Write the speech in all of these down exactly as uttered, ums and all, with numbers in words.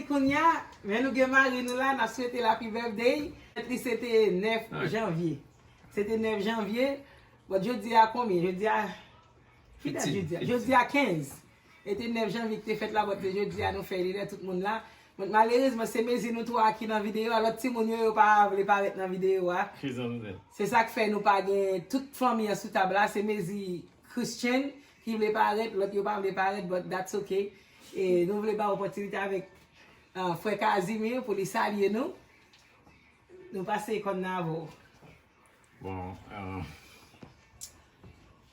Kounye a, men nou gen mari nou la, n ap swete l happy birthday. Fèt li se te nèf janvye. Se te nèf janvye. Bon, jodi a konbyen? Jodi a, ki dat jodi a? Jodi a kenz. E te nèf janvye ki te fèt la, but jodi a nou fè li lè tout moun la. But malerezman, se mezi nou twa ki nan videyo a. Lòt timoun yo, yo pa vle parèt nan videyo a. Se sa k fè nou pa gen tout fanmi an sou tab la. Se mezi Christian ki vle parèt, lòt yo pa vle parèt, but that's okay. E nou vle ba opòtinite avèk, ah, frè Casimir pou li salye nou. Nou pase kòn nan avè w. Bon, ah,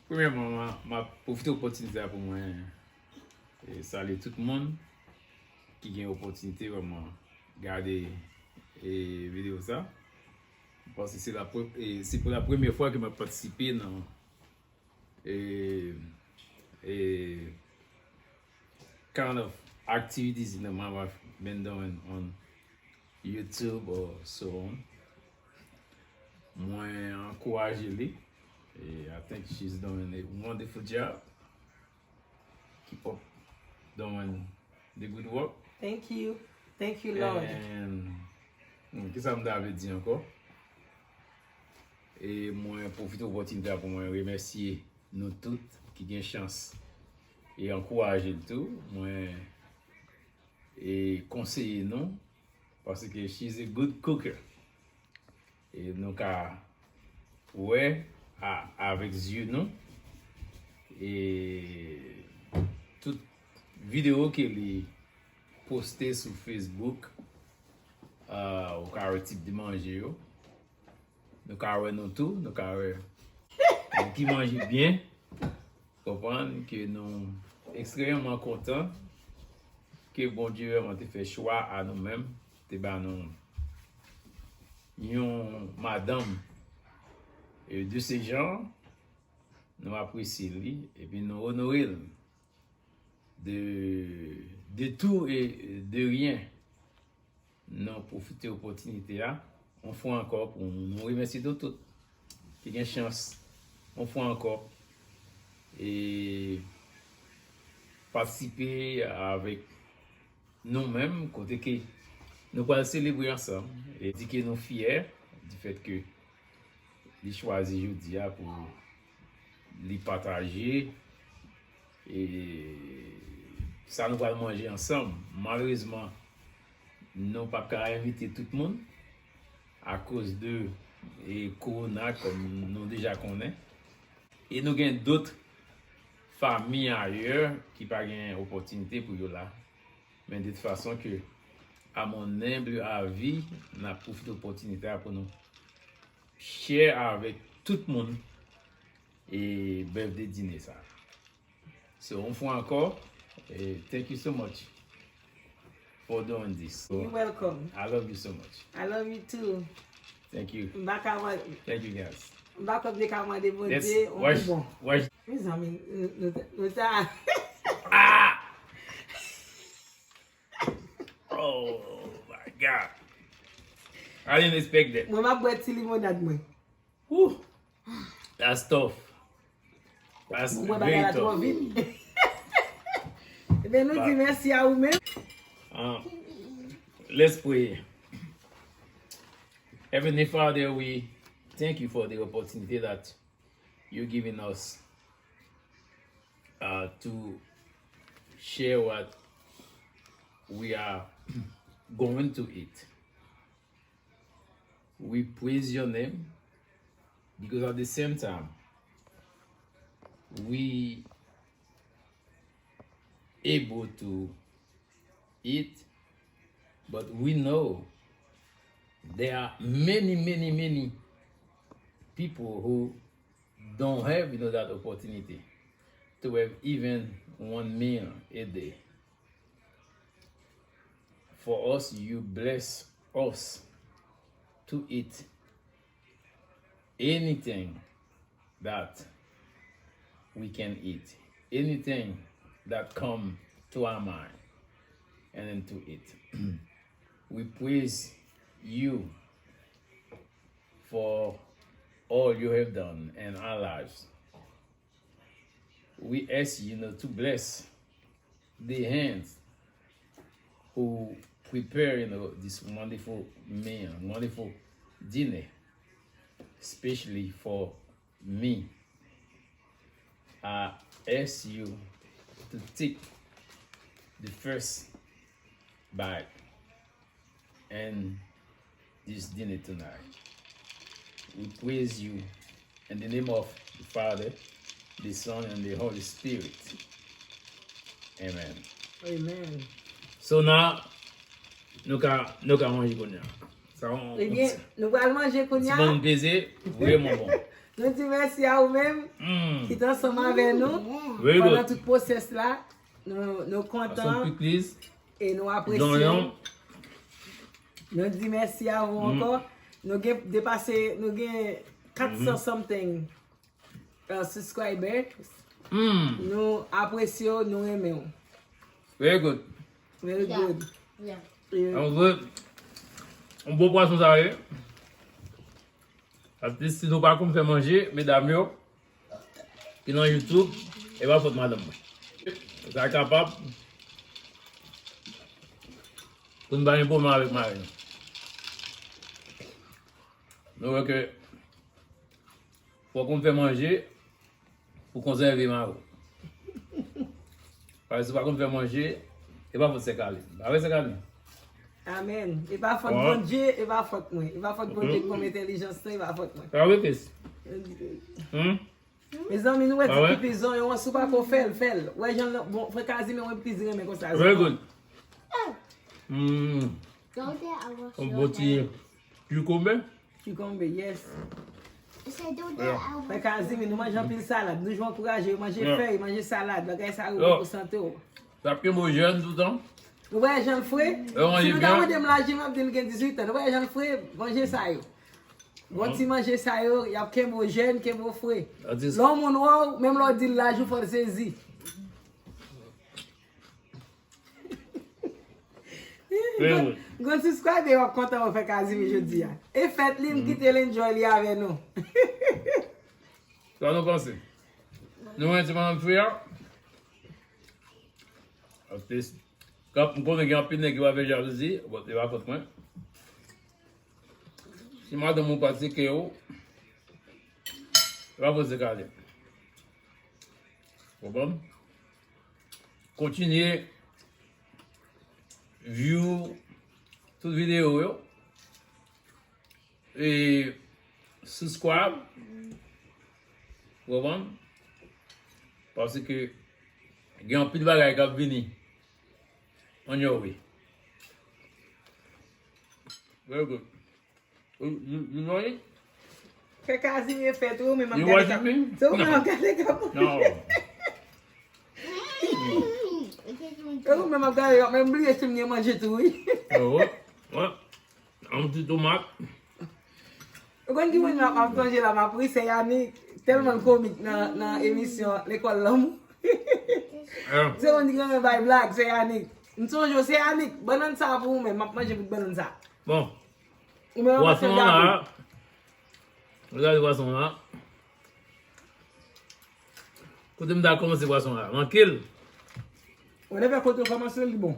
premyèman, m a, m ap pwofite opòtinite a pou mwen, eh, salye tout moun ki gen opòtinite vrèman gade, eh, videyo sa. Paske se la pre-, eh, se pou la premyè fwa ke m ap patisipe nan, eh, eh, kind of activities, you know, my wife been doing on YouTube or so on. Mwen ankouraje li. E I think she's doing a wonderful job. Keep up doing the good work. Thank you. Thank you, Lord. And, hmm, kisa m ta vle di ankò? E mwen pwofite opòtinite a pou mwen remèsye nou tout ki gen chans e ankouraje l tou. Mwen e konseye nou, paske she is a good cooker. E nou ka wè a, avèk zye nou, e tout videyo ke li poste sou Facebook, ah, ou ka wè tip de manje yo. Nou ka wè nou tou, nou ka wè moun ki manje byen. Konprann ke nou ekstrèmman kontan ke Bondye vrèman te fè chwa a nou menm, te ba nou yon madanm, e, de se jan, nou apresye li, epi nou onore l de, de tout e de rien. Nou pwofite opòtinite a, yon fwa ankò, pou nou remèsye nou tout ki gen chans, yon fwa ankò, e patisipe avèk nou menm, kote ke nou pral selebre ansanm, e di ke nou fyè di fèt ke li chwazi jodi a pou li pataje, e, sa nou pral manje ansanm. Malerezman, nou p ap ka envite tout moun akoz de, e, kowona, kòm nou deja konnen. E nou gen dòt fanmi ayè ki pa gen opòtinite pou yo la. Men de tout fason ke, à mon humble avis, n ap pwofite opòtinite a pou nou share avèk tout moun e birthday dinner sa. So, yon fwa ankò, e, thank you so much for doing this. So, you're welcome. I love you so much. I love you too. Thank you. M pa ka mande. Thank you, guys. M pa kwè m te ka mande Bondye yon pi bon. Mezanmi, nou, nou, nou ta. Ah! Oh my God. I didn't expect that. Mwen, m ap bwè ti limonad mwen. Whew. That's tough. That's very tough. Mwen bwè bagay la twò vit. Ebyen, nou di mèsi a ou menm. Uh, let's pray. Heavenly Father, we thank you for the opportunity that you're giving us, uh, to share what we are going to eat. We praise your name because at the same time, we able to eat, but we know there are many, many, many people who don't have, you know, that opportunity to have even one meal a day. For us, you bless us to eat anything that we can eat, anything that come to our mind, and then to eat. We praise you for all you have done in our lives. We ask you, you know, to bless the hands who prepare, you know, this wonderful meal, wonderful dinner, especially for me. I ask you to take the first bite and this dinner tonight. We praise you in the name of the Father, the Son, and the Holy Spirit. Amen. Amen. So now, nou ka, nou ka manje kounye a. Sa yon, yon ti, nou pral manje kounye a. Ti bann plezi, vrèman bon. Nou di mèsi a ou menm ki te ansanm avè nou pandan tout pwosès la. Nou, nou kontan e nou apresye w. Nou di mèsi a ou ankò. Nou gen depase, nou gen kat san something uh, subscribers. Nou apresye w, nou renmen w. Very good. Very good. An vre, yon bon pwason sa ye. Paske si nou pa konn fè manje, medam yo, ki nan YouTube, e pa fòt madanm mwen. Sa kapab pou n pa gen pwoblèm avèk mari nou. Nou wè ke fòk ou fè manje pou konsève mari w. Paske si w pa konn fè manje, e pa fòt Sè Kalin. Pa vre, Sè Kalin? Amèn. E pa fòt Bondye, e pa fòt mwen. E pa fòt Bondye ki ban m entèlijans lan, e pa fòt mwen. Pa vre, Kris? Mezanmi, nou wè ti pipi zonyon an, si w pa ko fè l, fè l. Wè jan l, bon, frè Kazimi, mwen plis renmen konsa. Very good. Mm. Yon bon ti kikonbè. Kikonbè, yes. Frè Kazimi, nou manje anpil salad. Nou jwe ankouraje yo manje fèy, manje salad. Bagay sa yo bon pou sante w. L ap kenbe w jèn toutan. Ou wè jan l fre? Si nou ta mande m laj li, m ap di l gen dizuit an. Ou wè jan l fre? Manje sa yo. Bon ti manje sa yo, y ap kenbe w jèn, kenbe w fre. Lè yon moun wè w, menm lè w di l laj ou, fò l sezi. Gon, gon subscribe w ap kontan wè frè Kazimi jodi a. E fèt li, m kite l enjoy li avè nou. Sa nou panse? Nou wè ti madanm fre a? At least, m konnen gen anpil nèg ki pa fè jalouzi, but e pa fòt mwen. Si madanm ou pa tcheke w, e pa fòt Sè Kalin. Konprann? Kontinye view tout videyo yo. E subscribe. Ou konprann? Paske gen anpil bagay k ap vini. On your way. Very good. You, you, you know it? Kè Kazimi fè tou, ou menm ap gade kap. Se ou menm ap gade kap. No. Se ou menm ap gade kap, men m bliye si m gen manje tou, wi. Yo, wi. Yon ti tomat. Ou konn ki moun m ap, m ap sonje la, m ap ri, se Yannick. Tèlman l komik nan, nan emisyon Lekòl Lanmou. Se moun ki renmen bay blag, se Yannick. M sonje w, se Yannick. Bannann sa pou ou menm, m ap manje bout bannann sa. Bon. Ou menm w ap fè l gate. Pwason an la. Gade pwason an la. Kote m ta kòmanse pwason an la? Manke l. Whatever kote w kòmanse, li bon.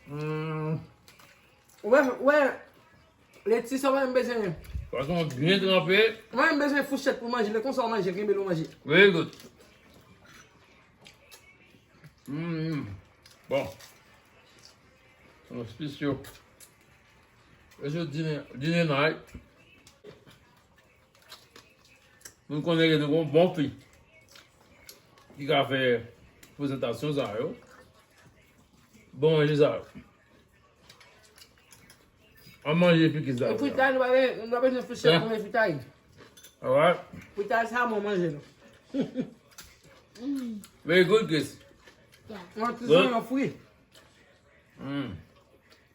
Hmm. Ou wè, ou wè, leti sa w pa menm bezwen. Pwason an byen tranpe. Ou pa menm bezwen fouchèt pou manje l, e konsa w manje, kenbe l ou manje. Very good. Mm. Bon. Yon spesyo. Spesyo dinner, dinner night. Nou konnen gen yon bon fi ki ka fè prezantasyon sa yo. Bon manje sa yo. An manje epi ki sa. E fritay, nou pa, nou pa bezwen fritay, nou fritay. Alright. Fritay sa mwen manje nou. Very good, Chris. Yon ti zanyon fri. Mm.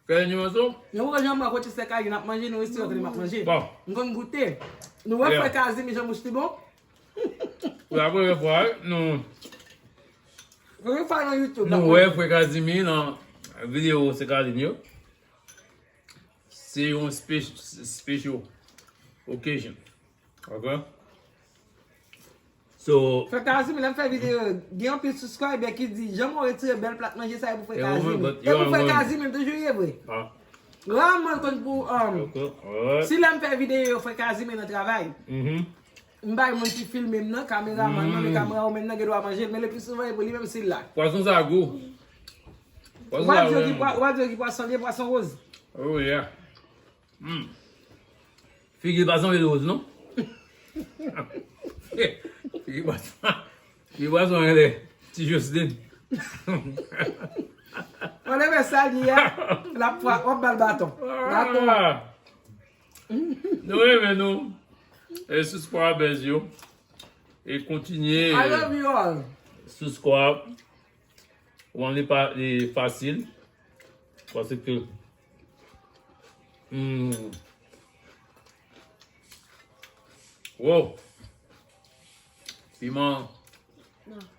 Kè ni mwaso? Nou wè jan mwen kote se kay n ap manje, nou resi kote m ap manje. Bon. M konn goute. Nou wè frè Kazimi jan bouch li bon? Pou la premyè fwa, nou Premye fwa nan YouTube. Nou wè frè Kazimi nan videyo se Kazimi yo. Se yon spe-, special occasion. Ok? So, Frè Kazimi, lè m fè videyo, gen anpil subscriber ki di, "Jan mwen retire bèl plat manje sa yo pou Frè Kazimi." E pou Frè Kazimi, m toujou ye vre. Raman l konn pou, um, si lè m fè videyo, Frè Kazimi nan travay. M bay moun ki filme m nan, kameraman nan, men kamerawoman nan gen dwa manje l, men le pli souvan e pou li menm si l la. Pwason sa gou. Pwason sa gou. Ou pa di yo ki pwason li ye, pwason woz. Oh, yeah. Hmm. Figi pa sanble woz, non? Figi pa, figi pa sanble ti Jocelyn. Mwen leve sa li a, l ap fwa, w ap ba l baton. Baton. Nou renmen nou. E subscribers yo. E kontinye. I love you all. Subscribe. Wan li pa li fasil. Paske hmm. Wow. Piman.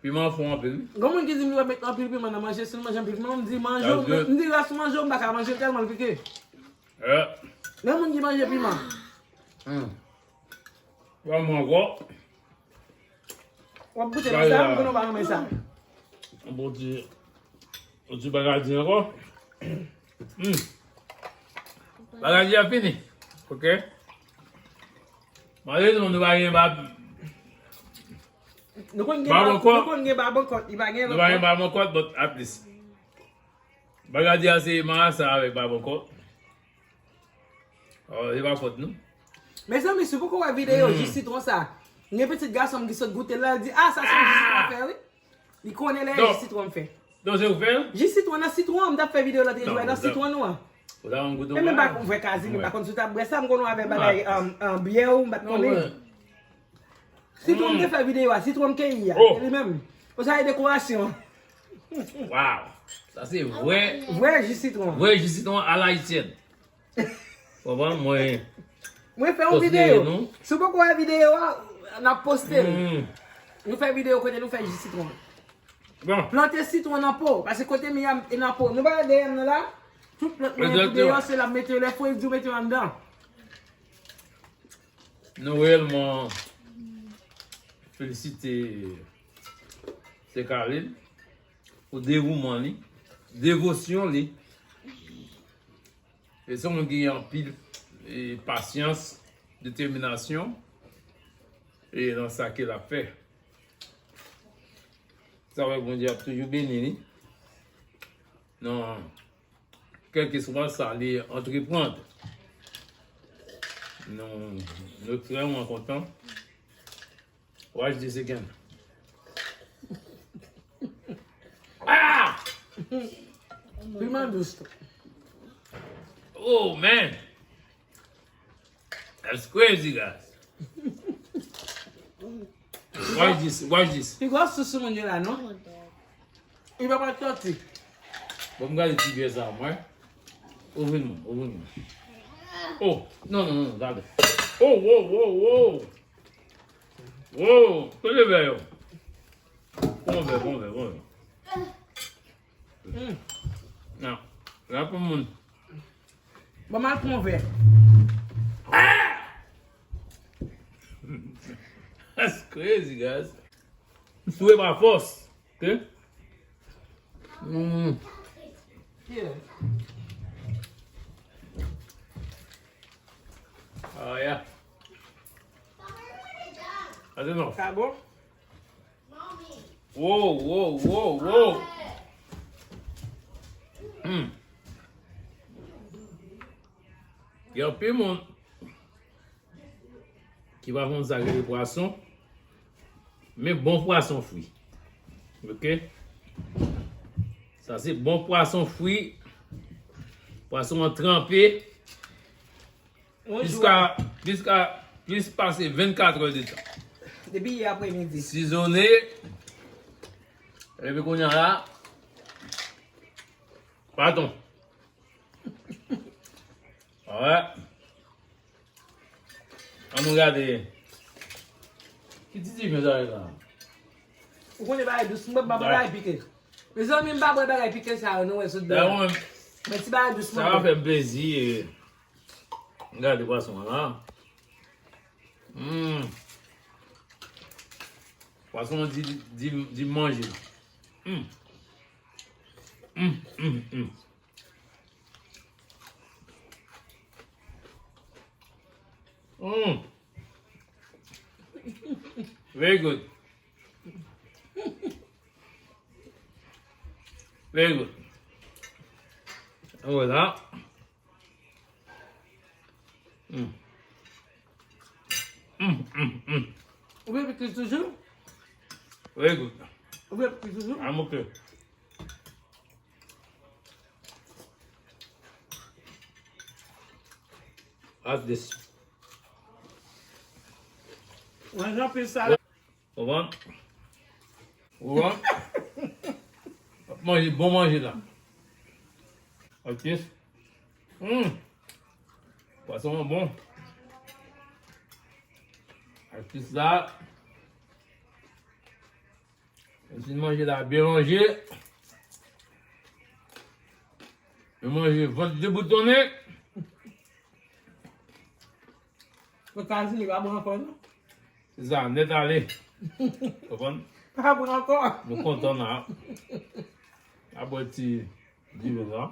Piman fò anpil. Gen moun ki di m yo met anpil piman nan manje, si l manje anpil piman, m di manje, m di rès manje, m pa ka manje tèlman l pike. Gen moun ki manje piman. Hmm. Ban mwen ankò. W ap goute nan sa, m konnen w pa renmen sa. Bon ti, bon ti bagay di ankò. Hmm. Bagay di a fini. Ok. Malerezman, nou pa gen ba, nou konn gen ba, nou konn gen ba bankòt, li pa gen bankòt. Nou pa gen ba bankòt, but at least. Bagay di a se marasa avèk ba bankòt. Oh, se pa fòt nou. Mezanmi, si w poko wè videyo ji sitwon sa, gen pitit gason m ki sot goute l la, li di, "Ah, sa se yon ji sitwon fè, wi." Li konnen lè ji sitwon m fè. Donk, se ou fè l? Ji sitwon nan sitwon, m t ap fè videyo lòt jou a nan sitwon nou an. Ou ta konn goute. E men pa konn fè kazi, men pa konn si w t ap bwè sa, m konn w avè bagay, um, um, byè ou, m pa t konnen. Sitwon m te fè videyo a, sitwon m keyi a, se li menm. Konsa e dekorasyon. Wow! Sa se vrè, vrè ji sitwon. Vrè ji sitwon à l'haïtienne. Konprann? Mwen, mwen fè yon videyo. Si w poko wè videyo a, n ap poste l. Nou fè videyo kote nou fè ji sitwon. Bon. Plante sitwon nan po, paske kote mi a e nan po. Nou pa wè dèyè m nan la? Tout plant mwen ki deyò, se l ap mete yo, lè fre di w mete yo anndan. Nou reyèlman felisite Sè Khalil pou devouman li, devosyon li. E se yon moun ki gen anpil, e, pasyans, detèminasyon, e nan sa ke l ap fè. Sa fè Bondye ap toujou beni li. Non. Kèlkeswa sa li antreprann. Nou, nou ekstrèmman kontan. Watch this again. Ah! Piman dous tou. Oh, man! That's crazy, guys. Watch this, watch this. Pi gwo sou sou moun yo la, non? Li pa pa sòti. Bon, m gade ti vyè sa, mwen. Ouvri l, mwen, ouvri l, mwen. Oh, non, non, non, gade. Oh, wow, wow, wow. Wow, kote vè yo? Pran vè, pran vè, pran vè. Hmm. Non. La pou moun. Bon, m al pran vè. Ah! That's crazy, guys. M sou pa fòs. Ok? Hmm. Yeah. Oh, yeah. I don't know. Sa bon? Wow, wow, wow, wow. Hmm. Gen anpil moun ki pa konn sa ki rele pwason, men bon pwason fri. Ok? Sa se bon pwason fri. Pwason an tranpe. Jiska, jiska plis pase vennkat è de tan. Depi yè apremidi. Sizone. Epi kounye a la, baton. Alright. Ann nou gade. Ki ti diven sa ye la? Ou konnen bagay dous, mwen pa bagay pike. Mezanmi, m pa bwè bagay pike sa yo, nou wè sot dlo a. Men ti bagay dous mwen bwè. Sa va fè m plezi, e, gade pwason an la. Hmm. Pwason an di, di, di manje. Mm. Mm, mm, mm. Mm. Very good. Very good. Voilà. Mm. Mm, mm, mm. Ou byen pikliz toujou? Very good. Ou byen pikliz toujou? I'm okay. What's this? Mwen jan pil sa. Konprann? Ou konprann? W ap manje bon manje la. Atis. Hum. Pwason an bon. Atis la. Atis manje la byen manje. Yo manje vant deboutonnen. Etazini pa bon ankò non. Se sa, nèt ale. Konprann? Pa bon ankò. Nou kontan la. Apre ti diven la.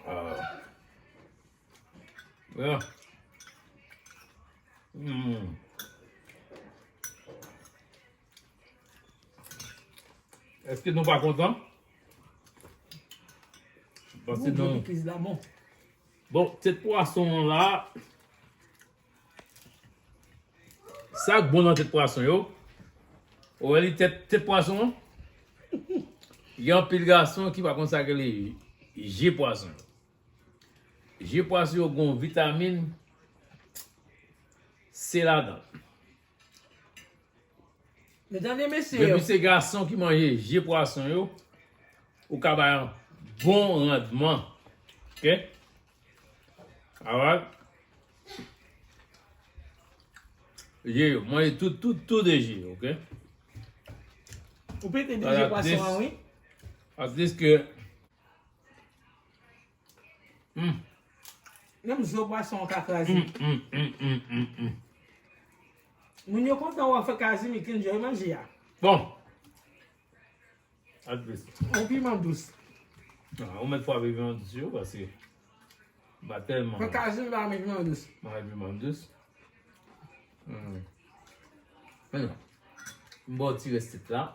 Ah. Yeah. Mm. Èske nou pa kontan? Paske nou... Bon, tèt pwason an la, sa k bon nan tèt pwason yo, ou wè li tèt, tèt pwason an, gen anpil gason ki pa konn sa k rele je pwason yo. Je pwason yo gen yon vitamin C ladan. Depi se gason ki manje je pwason yo, ou ka bay yon bon randman. Ok? Alright? Je yo, manje tout, tout, tout de je yo, ok? Ou pete de je pwason an, wi. At least ke Hmm. Menm zo pwason an ka kraze. Hmm, hmm, hmm, hmm, hmm, hmm. Moun yo kontan wè fè Kazimi kenn jan yo manje a. Bon. At least. Yon piman dous. Ah, ou mèt fwa piman dous yo, paske m pa tèlman... Fè Kazimi pa renmen piman dous. M pa renmen piman dous. Hmm. Men non. M ba w ti rès tèt la.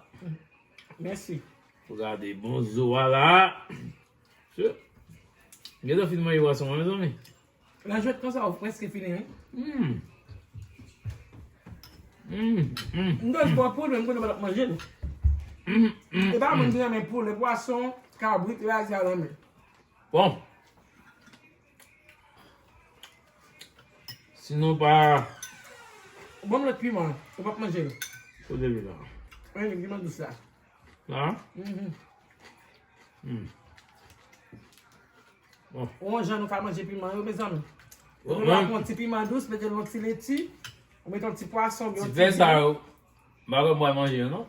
Mèsi. Pou gade bon zo a la. Sè. Gentan fin manje pwason an, mezanmi. Nan jwèt konsa, ou prèske fini, wi. Hmm. Hmm, hmm. M dwe ba w poul, men m konnen w pa t ap manje l. Hmm, hmm, hmm. E pa moun ki renmen poul, e pwason, kabrit, raze a renmen. Bon. Sinon pa... Ban m lòt piman, ou p ap manje l. Kote piman? Wi, piman dous la. La? Mhm. Hmm. Bon. Ou wè jan nou ka manje piman yo, mezanmi. Bon, nou la pran yon ti piman dous, mete yon ti leti, ou mete yon ti pwason, yon ti vyann. Ti vè sa yo, m pa kwè m pral manje yo, non.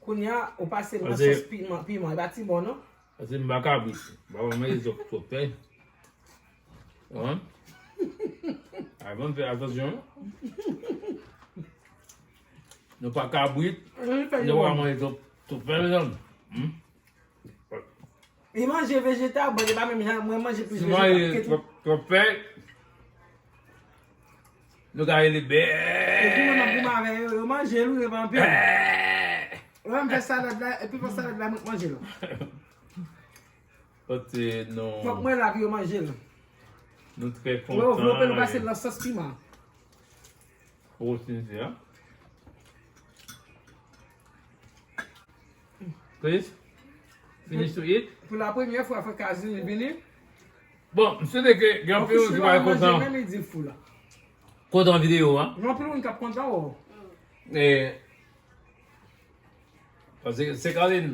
Kounye a, ou pase l nan sòs piman, piman, e pa ti bon, non? Paske m pa kabrit. M pa manje twòp, twòp, tande. Wi. Avan n fè atansyon. Nou pa kabrit. Nou pa manje twòp, twòp, tande, mezanmi. Hmm? Li manje vejetab, bon, li pa menm jan, mwen manje plis vejetab ke tou. Si manje twòp, twòp fèy, nou ka rele bè. Epi mwen nan goumen avè yo, yo manje l, wi, yo pa anpil. Bè. Lè m fè salad la, epi fè salad la, mwen k manje l. Kote nou... Fòk mwen la pou yo manje l. Nou trè kontan. Lè yo vlope, nou pase l nan sòs piman. Poko fini, a? Chris, finish to eat. Pou la premyè fwa, frè Kazim vini. Bon, m swete ke gen anpil moun ki pral kontan. Kontan videyo a. Gen anpil moun k ap kontan, o. E, paske Sekalin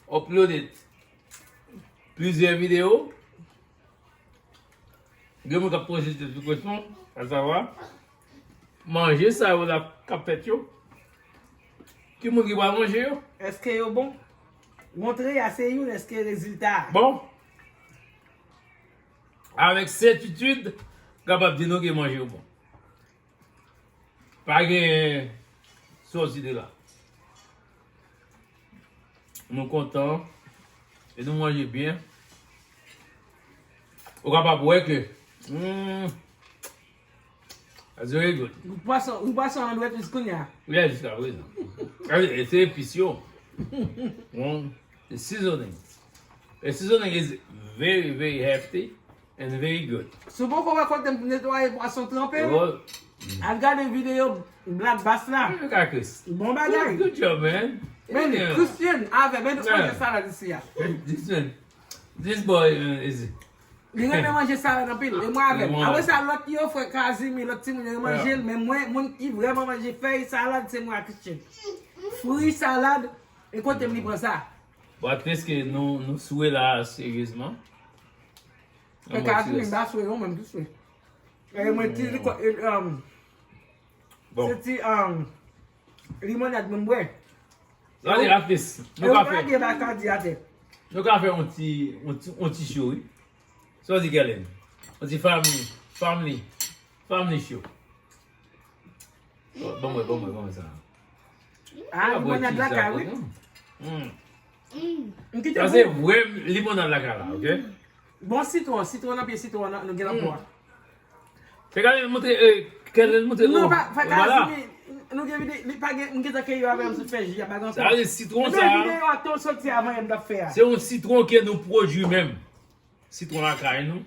uploaded plizyè videyo. Gen moun k ap poze kesyon, a savwa, manje sa yo la k ap fèt yo, ki moun ki pral manje yo? Èske yo bon? Montre a se youn, èske rezilta a? Bon. Avèk sètitid, m kapab di nou ke manje yo bon. Pa gen sòti de la. Nou kontan. E nou manje byen. Ou kapab wè ke, hmm, that's very good. Yon pwason, yon pwason an dwèt jis kounye a. Yeah, jiska prezan. E se epis yo. Bon, the seasoning. The seasoning is very, very hefty and very good. Si w poko wè kote m netwaye pwason tranpe, al gade videyo Black Bass la. Look at Chris. Bon bagay. Good, good job, man. Men Christian avè, men nou manje salad isi a. This man, this boy uh, is Li renmen manje salad anpil. E mwen avè l. Apre sa, lòt yo, frè Kazimi, lòt timoun yo, yo manje l. Men mwen, moun ki vrèman manje fèy salad, se mwen ak Christian. Fri salad, e kote m li pran sa? Bon, at least ke nou, nou swe la, seryezman. Frè Kazimi, m pa swe, non, mwen, m tou swe. E mwen, ti, um, se ti, um, limonad mwen bwè. Gade, at least, nou ka fè, nou ka fè yon ti, yon ti, yon ti show, wi. Sa w di, Kèlin? Yon ti family, family, family show. Bon, bon, bon, bon, bon, sa. Ah, limonad lakay, wi. M kite pou. Sa se vrè limonad lakay la, ok? Bon sitwon, sitwon nan pye sitwon an, nou gen nan po a. Fè Kèlin montre, eh, Kèlin montre. Non, pa, fè Kazimi, nou gen vide, li pa gen, m gentan keyi yo avè m sot fè ji a, pa gen ansanm. Sa se sitwon sa. Videyo a tou soti a mwen menm t ap fè a. Se yon sitwon ke nou pwodui menm. Sitwon lakay nou.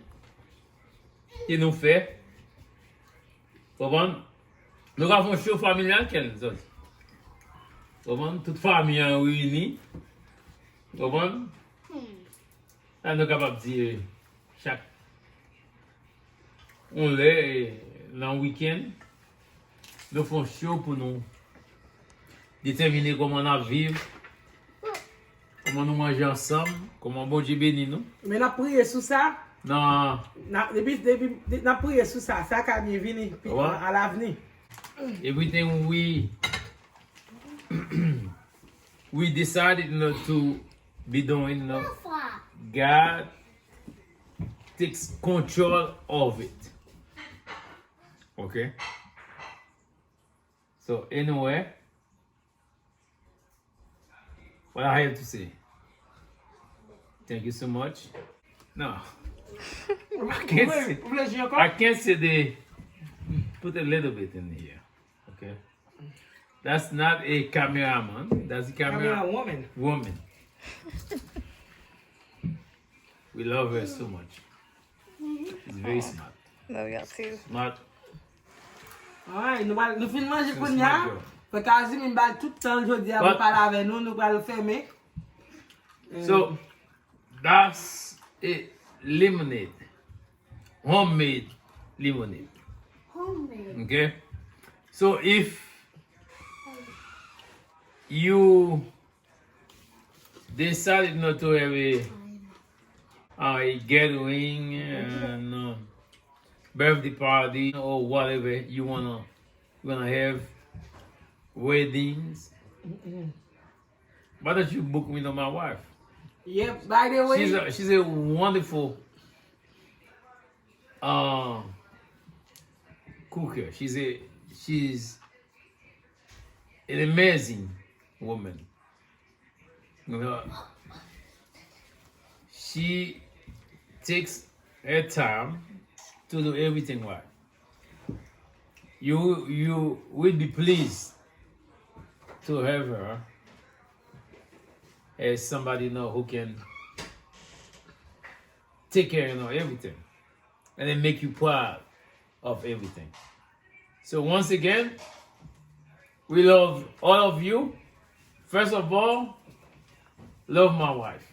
Ke nou fè. Konprann? Nou ka fè yon show familyal, Kèlin, sòti. Konprann? Tout fanmi an reyini. Konprann? Sa nou kapab di chak yon lè, eh, nan wikenn, nou fè yon show pou nou detèmine kòman n ap viv, kòman nou manje ansanm, kòman Bondye beni nou. Men n ap priye sou sa. Nan. N ap, depi, depi, de- n ap priye sou sa. Sa ka byen vini pi, a, alavni. Everything we, we decided not to be doing, no. God takes control of it. Okay? So, anyway, what I have to say. Thank you so much. No. I can't say, I can't say they put a little bit in here. Okay? That's not a cameraman. That's a camera woman. Woman. We love her so much. She's very smart. Love y'all too. Smart. Alright, nou pral, nou fin manje kounye a. Frè Kazimi, m ba l tout tan l jodi a pou l pale avè nou, nou pral fèmen. So, that's it. Lemonade. Homemade lemonade. Homemade. Okay? So if you decided not to have a, uh, a gathering and, uh, birthday party or whatever you wanna, you wanna have, weddings, why don't you book me to my wife? Yep, by the way. She's a, she's a wonderful, um, cooker. She's a, she's an amazing woman. You know, she takes her time to do everything right. You, you will be pleased to have her as somebody, you know, who can take care of, you know, everything and then make you proud of everything. So once again, we love all of you. First of all, love my wife.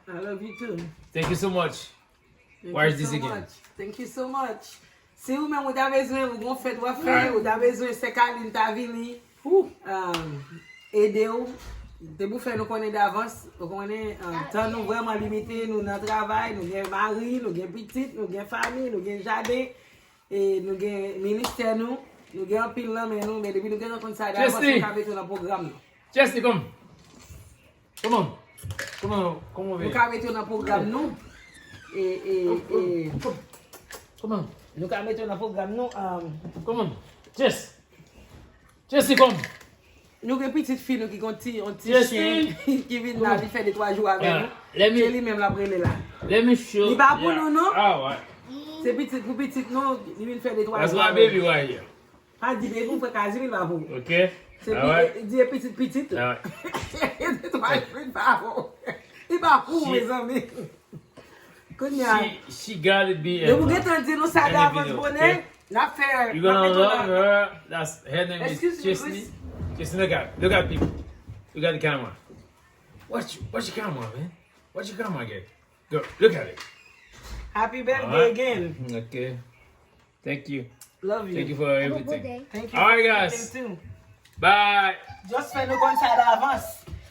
I love you too. Thank you so much. Thank you so much. Si ou menm ou ta bezwen, ou gon fèt w ap fè, ou ta bezwen sè Kalin ta vini, um, ede w, te pou fè nou konnen davans, ou konnen, um, tan nou vrèman limite, nou nan travay, nou gen mari, nou gen pitit, nou gen fanmi, nou gen jaden, e nou gen ministè nou, nou gen anpil nan men nou, men depi nou gentan konn sa davans, nou ka mete w nan pwogram nou. Chesty, come. Come on. Come on. Come over here. Nou ka mete w nan pwogram nou. E, e, e. Come on. Nou ka mete w nan pwogram nou. Um, come on. Chess. Jesse, come. Nou gen pitit fi nou ki gon ti yon ti Jesse. Chen ki vin la, li fè de twa jou avè Yeah. Nou. Let me Se li menm l ap rele la. Let me show. Li pa pou nou, non? Ah ouais. Se pitit pou pitit nou, li vin fè de twa That's jou my avè baby Nou. Right here. Pa di baby, ou fè Kazim, li pa pou ou. Okay. Se All right. Di e pitit pitit. All right. De twa jou, li pa pou ou. Li pa pou ou, She- mezanmi. Kounye a. She she gotta be. Depi ou gentan di nou sa Any davans video, bonè, okay? N ap fè. You're gonna love her. That's her name is Excuse me, Chesney. Chesney, look at look at people. Look at the camera. Watch watch the camera, man. Watch the camera, girl. Girl, look at it. Happy birthday All right. Again. Okay. Thank you. Love you. Thank you for everything. Thank you All right, for guys. Everything too. Bye. Just fè nou konn sa davans.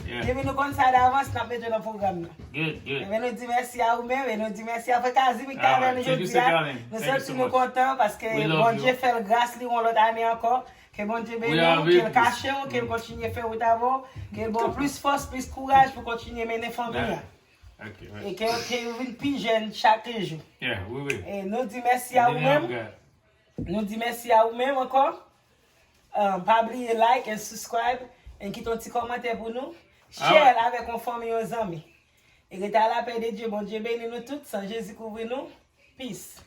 Yeah. Depi nou konn sa davans, n ap mete nan pwogram nan. Good, good. Ebyen, nou di mèsi a ou menm e nou di mèsi a frè Kazim ki All avè right. Nou Thank you, jodi a. Kazim. Nou Thank you santi so nou much. Kontan paske We love Bondye you. Fè l gras li yon lòt ane ankò. Ke Bondye beni We are w, ke l with kache w, ke l kontinye fè wout avè w, ke l ba w plis fòs, plis kouraj pou kontinye mennen fanmi a. Yeah. Okay, E right. ke, ke w vin pi jèn chak jou. Yeah, we will. E nou di mèsi a ou In the name of menm. God. Nou di mèsi a ou menm ankò. Um, pa bliye like and subscribe and kite yon ti kòmantè pou nou. Ah Share ouais. l avèk yon fanmi, yon zanmi. E rete a lapè de Dye. Bondye beni nou tout. San Jezi kouvri nou. Peace.